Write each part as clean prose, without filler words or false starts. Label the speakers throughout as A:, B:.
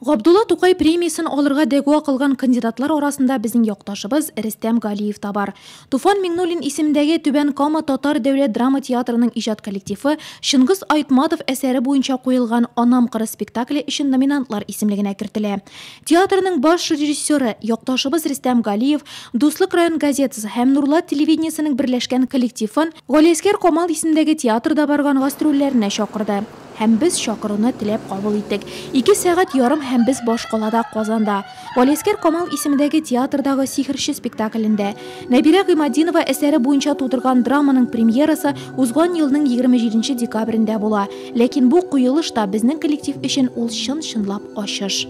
A: Габдулла Тукай премиясен алырга дәгъва кылган кандидатлар арасында безнең якташыбыз Рөстәм Галиев та бар. Туфан Миңнуллин исемендәге Түбән Кама татар дәүләт драма театрының иҗат коллективы Чыңгыз Айтматов әсәре буенча куелган Анам кыры спектакле өчен номинантлар исемлегенә кертелә. Театрның баш режиссеры, якташыбыз Рөстәм Галиев Дуслык район газетасы һәм Нурлат телевидениесенең берләшкән коллективын Галиәсгар Камал исемендәге театрда барган гастрольләренә чакырды. Һәм без чакыруны теләп кабул иттек. Ике сәгать ярым һәм без башкалада, Казанда. Галиәсгар Камал исемендәге театрдагы Сихерче спектаклендә. Нәбирә Гыйматдинова әсәре буенча тудырган драманың премьерасы узган елның 27 нче декабрендә була. Ләкин бу куелыш та безнең коллектив өчен ул чын-чынлап ачыш.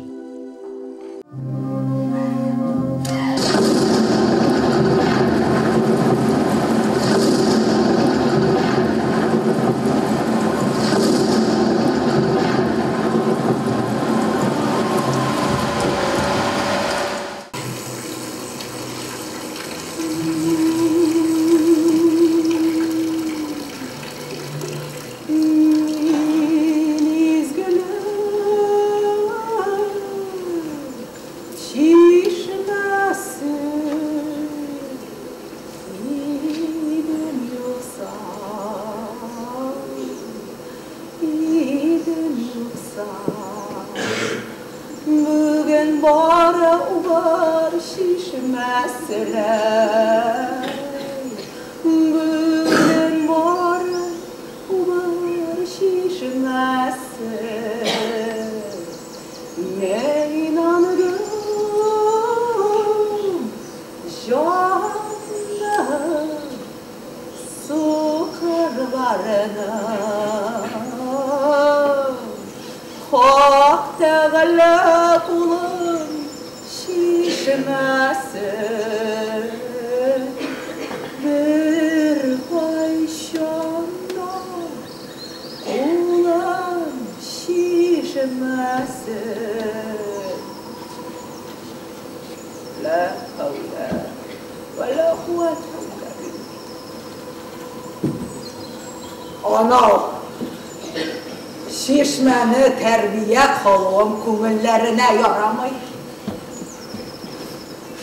B: Мин изгелек чишмәсе идем юкса, идем юкса. Бүген бары убыр чишмәселәй, бүген бары Убыр чишмәсе, Инандым, җаным, сукыр барына. Хак Тәгалә кулын чишмәсе. Беркайчан да кулын чишмәсен. Лә хәүлә вә лә куәтә илля билләһ. Анау чишмәне тәрбия кылуым күңелләренә ярамый.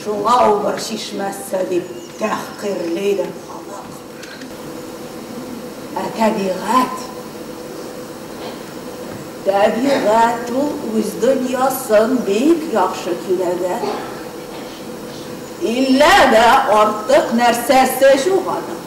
B: Шуңа убыр чишмәсе дип тәхкыйрьлидер халык. Ә табигать, табигать ул үз дөньясын бик яхшы көйләгән. Иллә дә артык нәрсәсе җук аның.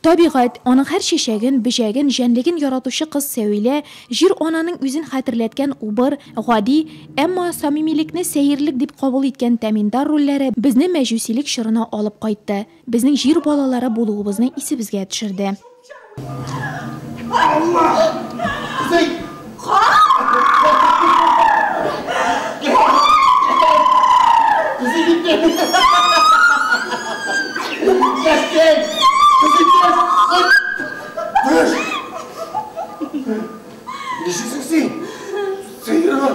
A: Табигать, аның һәр чәчәген, бөҗәген, җәнлеген яратучы кыз Сәвилә, Җир-ананың үзен хәтерләткән убыр, гади, әмма самимилекне сәерлек дип кабул иткән Тәминдар рольләре безне мәҗүсилек чорына алып кайтты, безнең җир балалары булуыбызны исебезгә төшерде.
C: Нишлисең син? Сыерны.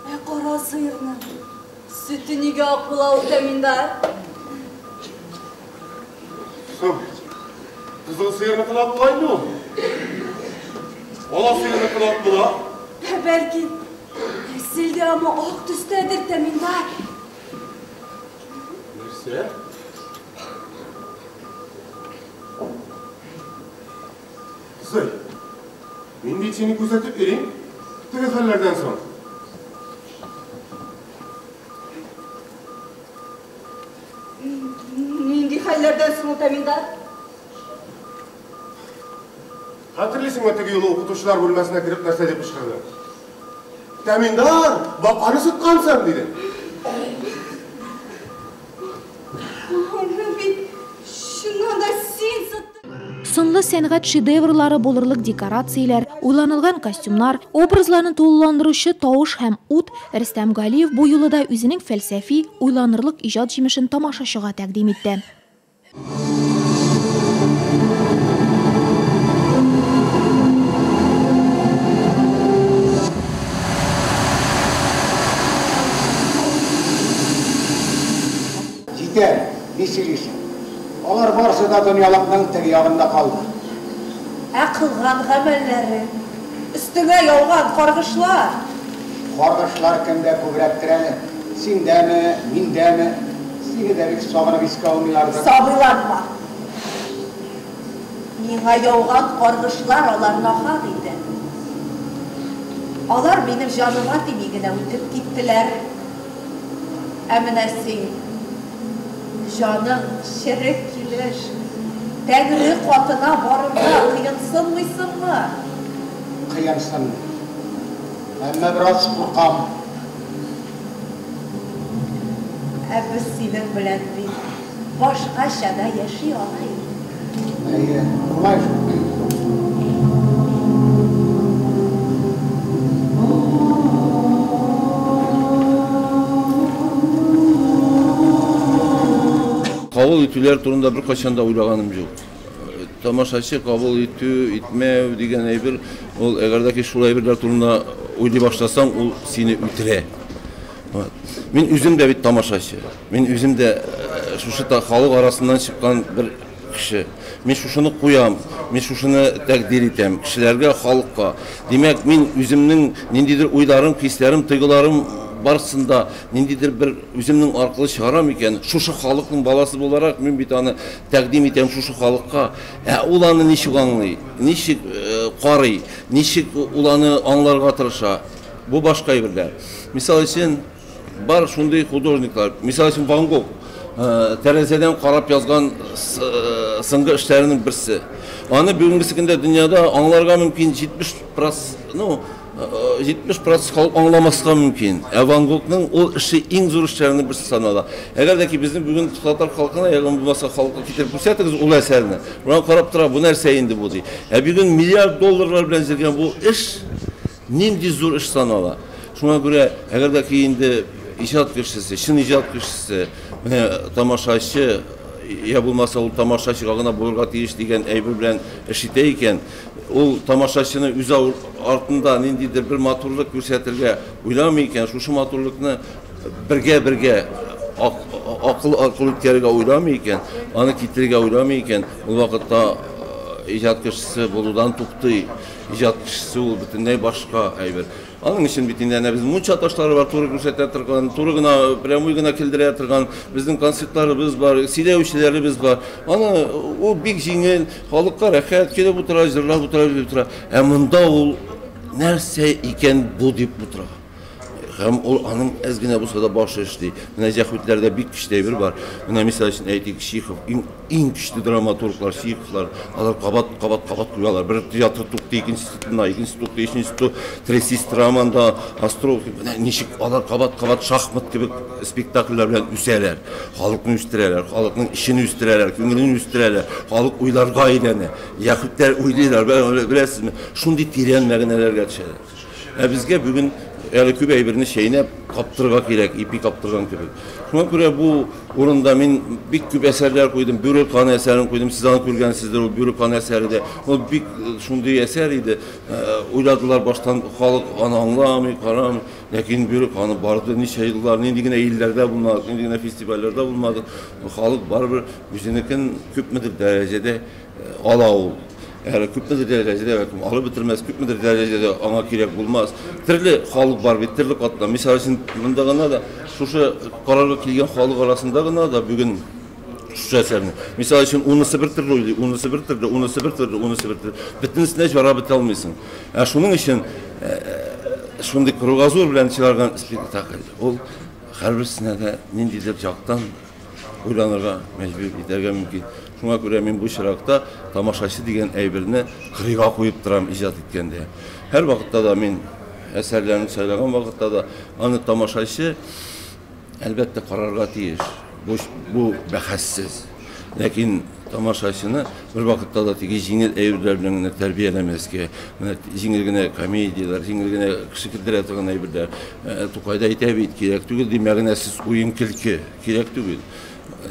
D: Ә кара сыерның сөте нигә ак була ул, Тәминдар?
C: Соң, кызыл сыерныкы да ак була инде ул. Ала сыерныкы да ак була.
D: Ә бәлки, нәсел дә ама ак төстәдер, Тәминдар?
C: Нәрсә? Кызый, мин бит сине күзәтеп йөрим, теге хәлләрдән соң.
D: Нинди хәлләрдән соң ул, Тәминдар?
C: Хәтерлисеңме теге юлы укытучылар бүлмәсенә кереп нәрсә дип кычкырдым? Тәминдар, баканы сыткансың, диде.
D: Аны бит чыннан да син сыттың.
A: Сынлы сәнгать шедеврлары булырлык декорацияләр, уйланылган костюмнар, образларны тулыландыручы тавыш һәм ут, Рөстәм Галиев бу юлы да үзенең фәлсәфи, уйланырлык иҗат җимешен тамашачыга тәкъдим итте.
E: Ни сөйлисең? Алар барысы да дөньялыкның теге ягында калды.
B: Ә кылган гамәлләре, өстеңә яуган каргышлар?
E: Каргышлар кемдә күбрәктер әле? Синдәме, миндәме? Сине дә бик сагынып искә алмыйлардыр.
B: Сабыйланма. Миңа яуган каргышлар алар нахак иде. Алар минем җаныма тими генә үтеп киттеләр. Ә менә син, җаның черек килеш, Тәңре катына барырга кыенсынмыйсыңмы?
E: Кыенсынмыйм. Әмма бераз куркам.
B: Ә без синең белән бит башкача да яши ала идек.
E: Әйе, шулай шул.
F: Кабул итүләр турында беркайчан да уйлаганым юк. Тамашачы кабул итү, итмәү дигән әйбер, ул әгәр дә ки шул әйберләр турында уйлый башласаң, ул сине үтерә. Мин үзем дә бит тамашачы. Мин үзем дә шушы халык арасыннан чыккан бер кеше. Мин шушыны куям, мин шушыны тәкъдир итәм кешеләргә, халыкка. Димәк, мин үземнең ниндидер уйларым, хисләрем, тойгыларым барысын да ниндидер бер үземнең аркылы чыгарам икән, шушы халыкның баласы буларак мин бит аны тәкъдим итәм шушы халыкка. Ә ул аны ничек аңлый, ничек карый, ничек ул аны аңларга тырыша? Бу башка әйберләр. Мисал өчен, бар шундый художниклар, мисал өчен Ван Гог, тәрәзәдән карап язган сыңгы эшләренең берсе. Аны бүгенге көндә дөньяда аңларга мөмкин 70%, ну, 70% халык аңламаска мөмкин. Ә Ван Гогның ул эше иң зур эшләренең берсе санала. Әгәр дә ки безнең бүген татар халкына, ягъни булмаса халыкка китереп күрсәтегез ул әсәрне, Моңа карап тора, бу нәрсә инде бу ди. Ә бүген миллиард долларлар белән җиргән бу эш нинди зур эш санала. Шуңа күрә, әгәр дә ки инде иҗат кешесе, чын иҗат кешесе, менә тамашачы, я булмаса ул тамашачыга гына булырга тиеш дигән әйбер белән эш итә икән, ул тамашачыны үз артында ниндидер бер матурлык күрсәтергә уйламый икән, шушы матурлыкны бергә-бергә акыл аркылы үткәрергә уйламый икән, аны китерергә уйламый икән, ул вакытта иҗат кешесе булудан туктый. Иҗат кешесе ул бөтенләй башка әйбер. Аның өчен бит инде әнә безнең мунча ташлары бар, туры күрсәтә торган, туры гына, прямой гына килдерә торган, безнең концертларыбыз бар, сөйләүчеләребез бар. Аны ул бик җиңел, халыкка рәхәт, килеп утыра, җырлап утыра, биеп утыра. Ә монда ул нәрсә икән бу дип утыра. Һәм ул аның әз генә булса да башы эшли. Менә җәһүдләрдә бик көчле әйбер бар. Менә мисал өчен әйтик, Чехов, иң, иң көчле драматурглар, Чеховлар, алар кабат, кабат, кабат куялар. Бер театр туктый, икенчесе тотына, икенчесе туктый, өченчесе ту, Три сестры романда, Островский. Менә ничек алар кабат, кабат шахмат кебек спектакльләр белән үсәләр. Халыкны үстерәләр, халыкның эшен үстерәләр, күңелен үстерәләр. Халык уйларга әйләнә. Яһүдләр уйлыйлар, беләсезме? Шундый тирән мәгънәләргә төшәләр. Ә безгә бүген әле күп әйберне чәйнәп каптырырга кирәк, ипи каптырган кебек. Шуңа күрә бу урында мин бик күп әсәрләр куйдым. Бүре каны әсәрен куйдым. Сез аны күргәнсездер, ул Бүре каны әсәре дә. Ул бик шундый әсәр иде. Уйладылар баштан халык аны аңламый, карамый. Ләкин Бүре каны барды ничә еллар, нинди генә илләрдә булмады, нинди генә фестивальләрдә булмады. Халык барыбер үзенекен күпмедер дәрәҗәдә ала ул. Әле күпмедер дәрәҗәдә бәлкем алып бетермәс, күпмедер дәрәҗәдә аңа кирәк булмас. Төрле халык бар бит, төрле катлам. Мисал өчен, монда гына да шушы карарга килгән халык арасында гына да бүген шушы әсәрне. Мисал өчен, унысы бер төрле уйлый, унысы бер төрле, унысы бер төрле, унысы бер төрле. Бөтенесенә җара бетә алмыйсың. Ә шуның өчен шундый кругозор белән чыгарган спектакль, ул һәрберсенә дә ниндидер яктан уйланырга мәҗбүр итәргә мөмкин. Шуңа күрә мин бу чиракта тамашачы дигән әйберне кырыйга куеп торам иҗат иткәндә. Һәр вакытта да мин әсәрләрне сайлаган вакытта да аны тамашачы әлбәттә карарга тиеш. Бу бәхәссез. Ләкин тамашачыны бер вакытта да теге җиңел әйберләр белән генә тәрбияләмәскә, менә җиңел генә комедияләр, җиңел генә кеше көлдерә торган әйберләр. Тукай да әйтә бит, кирәк түгел, ди, мәгънәсез уен көлке, кирәк түгел.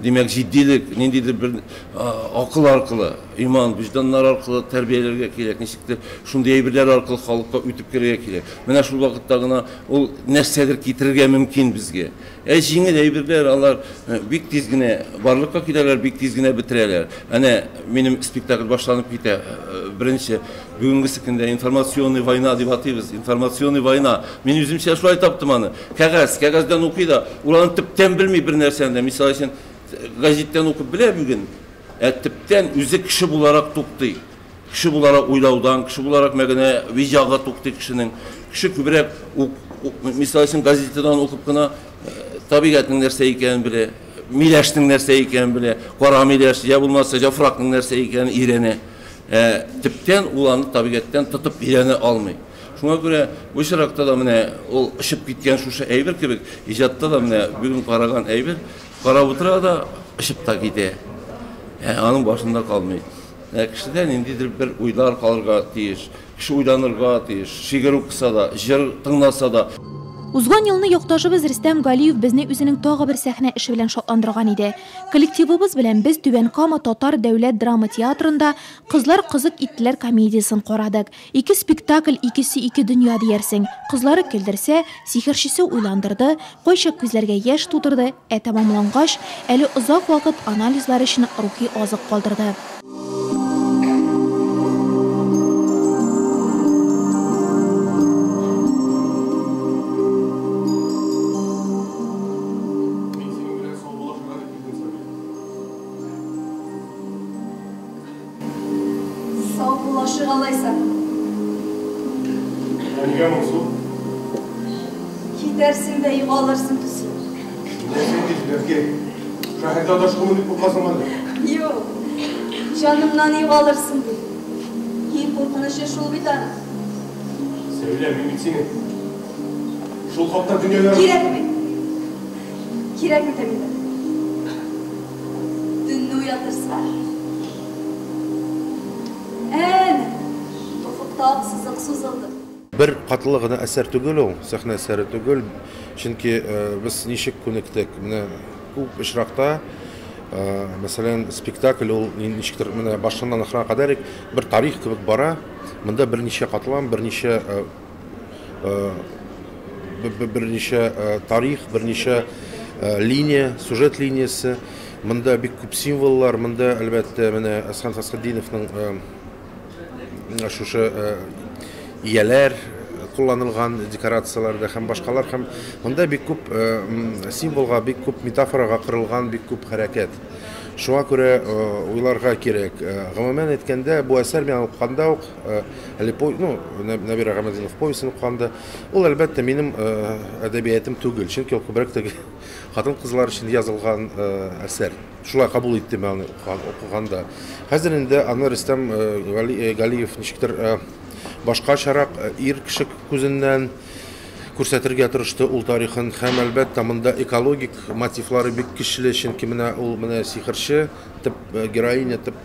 F: Димәк, җитдилек, ниндидер бер акыл аркылы. Иман, вөҗданнар аркылы тәрбияләргә кирәк, ничектер шундый әйберләр аркылы халыкка үтеп керергә кирәк. Менә шул вакытта гына ул нәрсәдер китерергә мөмкин безгә. Ә җиңел әйберләр алар бик тиз генә барлыкка киләләр, бик тиз генә бетерәләр. Әнә минем спектакль башланып китә. Беренче бүгенгесе көндә информационный война дип атыйбыз. Информационный война. Мин үземчә шулай таптым аны. Кәгазь, кәгазьдән укый да, ул аны төптән белми бер нәрсәне дә. Мисал өчен, газеттән укып белә бүген. Ә төптән үзе кеше буларак туктый. Кеше буларак уйлаудан, кеше буларак мәгънә виҗагы туктый кешенең. Кеше күбрәк, мисал өчен, газетадан укып кына табигатьнең нәрсә икәнен белә, миләшнең нәрсә икәнен белә, кара миләш, я булмаса яфракның нәрсә икәнен өйрәнә. Ә төптән ул аны табигатьтән тотып өйрәнә алмый. Шуңа күрә бу очракта да менә ул очып киткән шушы әйбер кебек, иҗатта да менә бүген караган әйбер, карап утыра да очып та китә. Ә аның башында калмый. Ә кешедә ниндидер бер уйлар калырга тиеш. Кеше уйланырга тиеш. Шигырь укыса да, җыр тыңласа да.
A: Узган елны якташыбыз Рөстәм Галиев безне үзенең тагы бер сәхнә эше белән шатландырган иде. Коллективыбыз белән без Түбән Кама татар дәүләт драма театрында Кызлар кызык иттеләр комедиясен карадык. Ике спектакль, икесе ике дөнья диярсең. Кызлары көлдерсә, сихерчесе уйландырды, кайчак күзләргә яшь тутырды, ә тәмамлангач, әле озак вакыт анализлар өчен рухи азык калдырды.
C: Мин синең белән саубуллашырга дип килдем, Сабира.
D: Саубуллашыйк алайса.
C: Ә нигә моңсу?
D: Китәрсең дә югалырсың төсле.
C: Нәрсә инде, Җиләккәй? Шәһәрдә адашырмын дип куркасыңмы әллә?
D: Юк, җанымнан югалырсың дип. Иң куркынычы шул бит аның.
C: Сәвилә, мин бит сине шул хакта дөньялар...
D: Кирәкми. Кирәкми, Тәмилә. Төнне уятырсың. Әнә, офыкта ак сызык сузылды.
G: Бер катлы гына әсәр түгел ул, сәхнә әсәре түгел. Чөнки без ничек күнектек, менә күп очракта, мәсәлән, спектакль ул ничектер менә башыннан ахырына кадәр бер тарих кебек бара. Монда берничә катлам, берничә берничә тарих, берничә линия, сюжет линиясе. Монда бик күп символлар, монда, әлбәттә, менә Әсхан Фәсхетдиновның шушы ияләр кулланылган декорацияләрдә һәм башкалар, һәм монда бик күп символга, бик күп метафорага корылган бик күп хәрәкәт. Шуңа күрә уйларга кирәк. Гомумән әйткәндә, бу әсәр миңа укыганда ук, әле ну, Нәбир Гамәдинов повестен укыганда, ул әлбәттә минем әдәбиятым түгел, чөнки ул күбрәк теге хатын-кызлар өчен язылган әсәр. Шулай кабул иттем аны укыганда. Хәзер инде аны Рөстәм Галиев ничектер башкачарак ир кеше күзеннән күрсәтергә тырышты ул тарихын, һәм әлбәттә монда экологик мотивлары бик көчле, чөнки менә ул менә сихерче, төп героиня, төп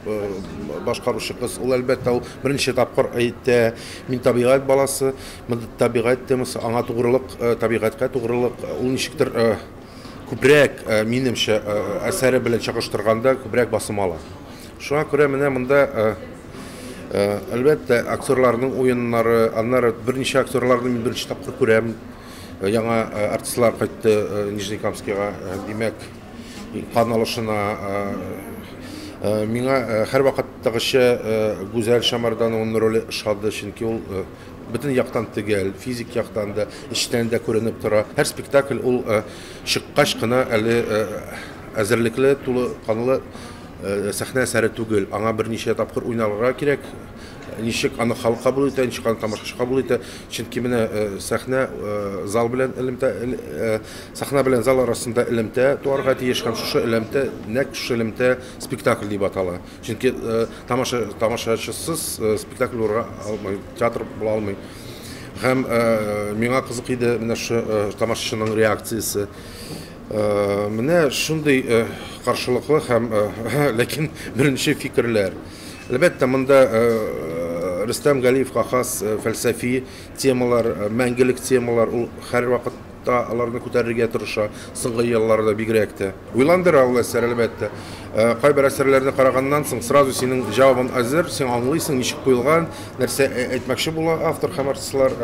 G: башкаручы кыз, ул әлбәттә ул беренче тапкыр әйтә, мин табигать баласы, монда табигать темасы, аңа тугрылык, табигатькә тугрылык, ул ничектер күбрәк, минемчә, әсәре белән чагыштырганда күбрәк басым ала. Шуңа күрә менә монда әлбәттә, актерларның уеннары, аннары берничә актерларны мин беренче тапкыр күрәм. Яңа артистлар кайтты Нижнекамскига, димәк, кан алышына. Миңа һәрвакыттагыча Гүзәл Шамарданованың роле ошады, чөнки ул бөтен яктан төгәл, физик яктан да, эчтән дә күренеп тора. Һәр спектакль ул чыккач кына әле әзерлекле, тулы канлы сәхнә әсәре түгел. Аңа берничә тапкыр уйналырга кирәк. Ничек аны халык кабул итә, ничек аны тамашачы кабул итә. Чөнки менә сәхнә зал белән элемтә, сәхнә белән зал арасында элемтә туарга тиеш, һәм шушы элемтә, нәкъ шушы элемтә спектакль дип атала. Чөнки тамашачысыз спектакль булырга алмый, театр була алмый. Һәм миңа кызык иде менә шушы тамашачының реакциясе. Менә шундый каршылыклы һәм ләкин беренче фикерләр. Әлбәттә, монда Рөстәм Галиевка хас фәлсәфи темалар, мәңгелек темалар, ул һәрвакыт тота, аларны күтәрергә тырыша, соңгы елларда бигрәк тә. Уйландыра ул әсәр, әлбәттә. Кайбер әсәрләрне караганнан соң сразу синең җавабың әзер, син аңлыйсың, ничек куелган, нәрсә әйтмәкче була автор һәм артистлар,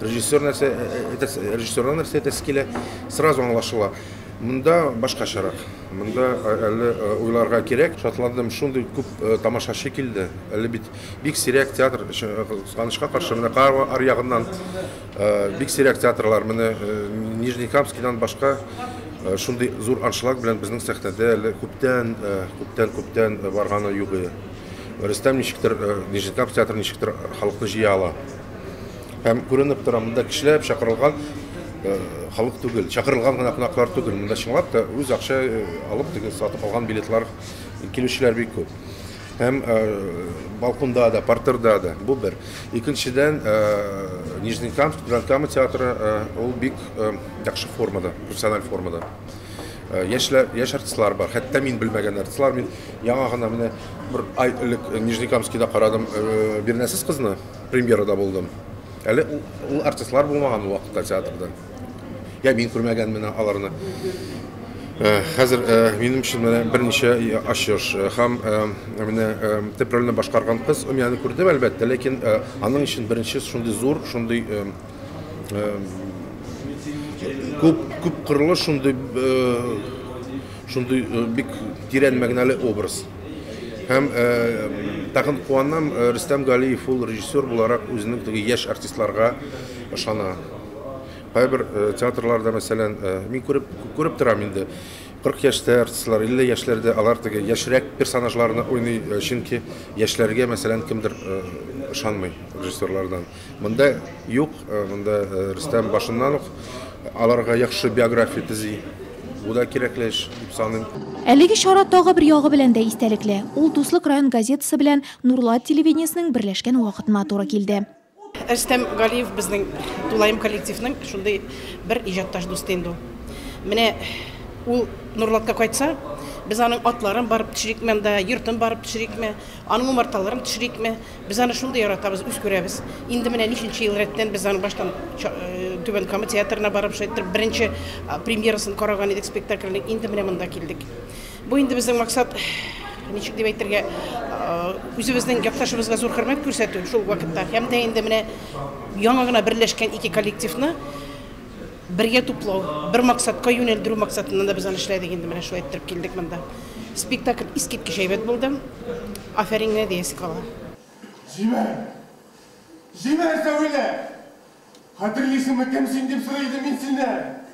G: режиссер нәрсә әйтәсе, режиссердан нәрсә әйтәсе килә, сразу аңлашыла. Монда башкачарак. Монда әле уйларга кирәк. Шатландым, шундый күп тамашачы килде. Әле бит бик сирәк театр, кызганычка каршы, менә Кама аръягыннан бик сирәк театрлар, менә Нижнекамскийдан башка шундый зур аншлаг белән безнең сәхнәдә әле күптән, күптән, күптән барганы юк иде. Рөстәм ничектер, Нижнекамск театры ничектер халыкны җыя ала. Һәм күренеп тора, монда кешеләр чакырылган халык түгел, чакырылган гына кунаклар түгел. Монда чынлап та үз акча алып теге сатып алган билетлар килүчеләр бик күп. Һәм балконда да, партерда да бу бер. Икенчедән, Нижнекамск, Түбән Кама театры ул бик яхшы формада, профессиональ формада. Яшьләр, яшь артистлар бар. Хәтта мин белмәгән артистлар. Мин яңа гына менә бер ай элек Нижнекамскийда карадым Бирнәсез кызны, премьерада булдым. Әле ул артистлар булмаган ул вакытта театрда. Я мин күрмәгән менә аларны. Хәзер минем өчен менә берничә ачыш һәм менә төп рольне башкарган кыз Өмияне күрдем, әлбәттә, ләкин аның өчен беренче шундый зур, шундый күп күп кырлы, шундый шундый бик тирән мәгънәле образ. Һәм тагын куанам, Рөстәм Галиев ул режиссер буларак үзенең теге яшь артистларга ышана. Кайбер театрларда, мәсәлән, мин күреп күреп торам инде, 40 яшьтә артистлар, 50 яшьләрдә алар теге яшьрәк персонажларны уйный, чөнки яшьләргә, мәсәлән, кемдер ышанмый режиссерлардан. Монда юк, монда Рөстәм башыннан ук аларга яхшы биография төзи. Бу да кирәкле эш дип саныйм.
A: Әлеге чара тагы бер ягы белән дә истәлекле. Ул Дуслык район газетасы белән Нурлат телевидениесенең берләшкән вакытына туры килде.
H: Рөстәм Галиев безнең тулаем коллективның шундый бер иҗатташ дусты инде ул. Менә ул Нурлатка кайтса, без аның атларын барып төшерикме анда, йортын барып төшерикме, аның умарталарын төшерикме, без аны шундый яратабыз, үз күрәбез. Инде менә ничәнче ел рәттән без аның баштан Түбән Кама театрына барып шулай итеп беренче премьерасын караган идек спектакльнең, инде менә монда килдек. Бу инде безнең максат, ничек дип әйтергә, үзебезнең якташыбызга зур хөрмәт күрсәтү шул вакытта. Һәм дә инде менә яңа гына берләшкән ике коллективны бергә туплау, бер максатка юнәлдерү максатыннан да без аны эшләдек инде, менә шулай иттереп килдек монда. Спектакль искиткеч әйбәт булды. Афәрин генә диясе кала.
C: Җибәр! Җибәр, Сәвилә! Хәтерлисеңме, кем син дип сорый идем мин синнән?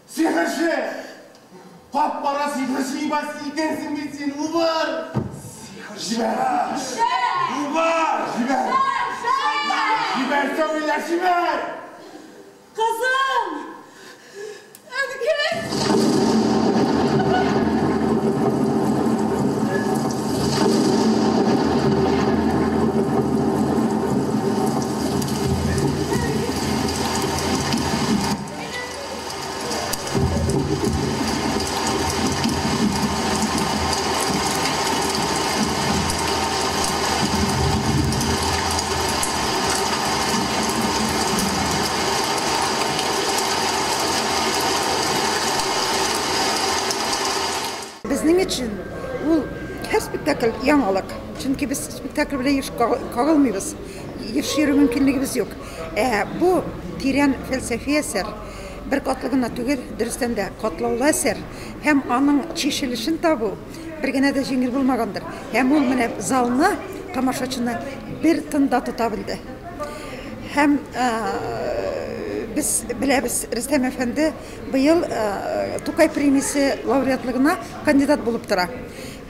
C: Сихерче! Кап-кара сихерче ибасы икәнсең бит син, убыр! Җибәр! Убыр! Җибәр! Җибәр, Сәвилә, җибәр!
D: Кызым! Әнкәй!
B: Безнең өчен ул һәр спектакль яңалык. Чөнки без спектакль белән еш кагылмыйбыз, еш йөрү мөмкинлегебез юк. Ә бу тирән фәлсәфи әсәр, бер катлы гына түгел, дөрестән дә катлаулы әсәр һәм аның чишелешен табу бер генә дә җиңел булмагандыр. Һәм ул менә залны, тамашачыны бер тында тота белде. Һәм без беләбез, Рөстәм әфәнде быел Тукай премиясе лауреатлыгына кандидат булып тора.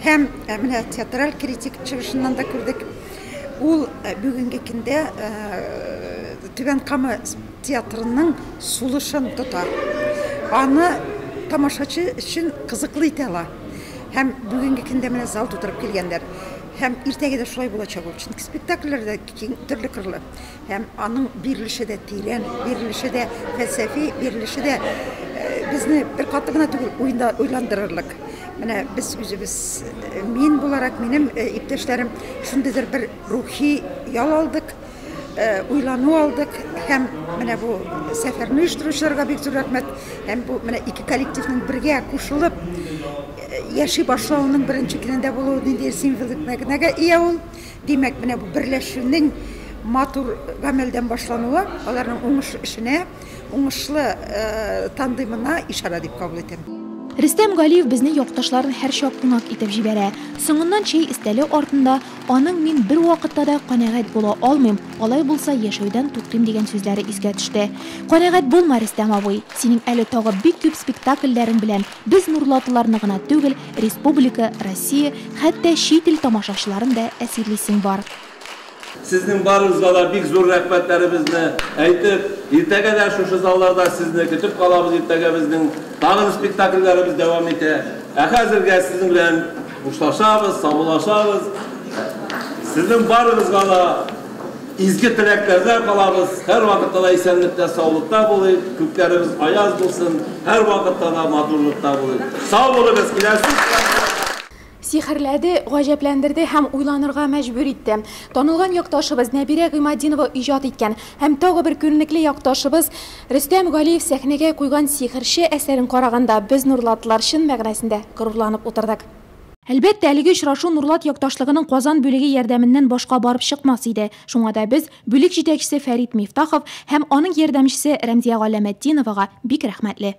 B: Һәм менә театраль критик чыгышыннан да күрдек. Ул бүгенге көндә Түбән Кама театрының сулышын тота. Аны тамашачы өчен кызыклы итә ала. Һәм бүгенге көндә менә зал тутырып килгәннәр. Һәм иртәгә дә шулай булачак ул. Чөнки спектакльләр дә киң, төрле кырлы. Һәм аның бирелеше дә тирән, бирелеше дә фәлсәфи, бирелеше дә безне бер катлы гына түгел, уйда уйландырырлык. Менә без үзебез, мин буларак, минем иптәшләрем шундыйдыр бер рухи ял алдык. уйлану алдык һәм менә бу сәфәрне оештыручыларга бик зур рәхмәт. Һәм бу менә ике коллективның бергә кушылып яши башлавының беренче көнендә булуы ниндидер символик мәгънәгә ия ул. Димәк, менә бу берләшүнең матур гамәлдән башлануы аларның уңыш эшенә, уңышлы тандемына ишарә дип кабул итәм.
A: Рөстәм Галиев безне якташларын һәрчак кунак итеп җибәрә. Соңыннан чәй өстәле артында аның мин бервакытта да канәгать була алмыйм, алай булса яшәүдән туктыйм дигән сүзләре искә төште. Канәгать булма, Рөстәм абый, синең әле тагы бик күп спектакльләрең белән без нурлатлыларны гына түгел, республика, Россия, хәтта чит ил тамашачыларын да әсирлисең бар.
F: Сезнең барыгызга да бик зур рәхмәтләребезне әйтеп, иртәгә дә шушы залларда сезне көтеп калабыз, иртәгә безнең тагын спектакльләребез дәвам итә. Ә хәзергә сезнең белән хушлашабыз, саубуллашабыз. Сезнең барыгызга да изге теләкләрдә калабыз. Һәр вакытта да исәнлектә, саулыкта булыйк, күкләребез аяз булсын, һәр вакытта да матурлыкта булыйк. Сау булыгыз, киләсе
A: Сихерләде, гаҗәпләндерде һәм уйланырга мәҗбүр итте. Танылган якташыбыз Нәбирә Гыйматдинова иҗат иткән һәм тагы бер күренекле якташыбыз Рөстәм Галиев сәхнәгә куйган Сихерче әсәрен караганда без нурлатлылар чын мәгънәсендә горурланып утырдык. Әлбәттә, әлеге очрашу Нурлат якташлыгының Казан бүлеге ярдәменнән башка барып чыкмас иде. Шуңа да без бүлек җитәкчесе Фәрит Мифтахов һәм аның ярдәмчесе Рәмзия Галләметдиновага бик рәхмәтле.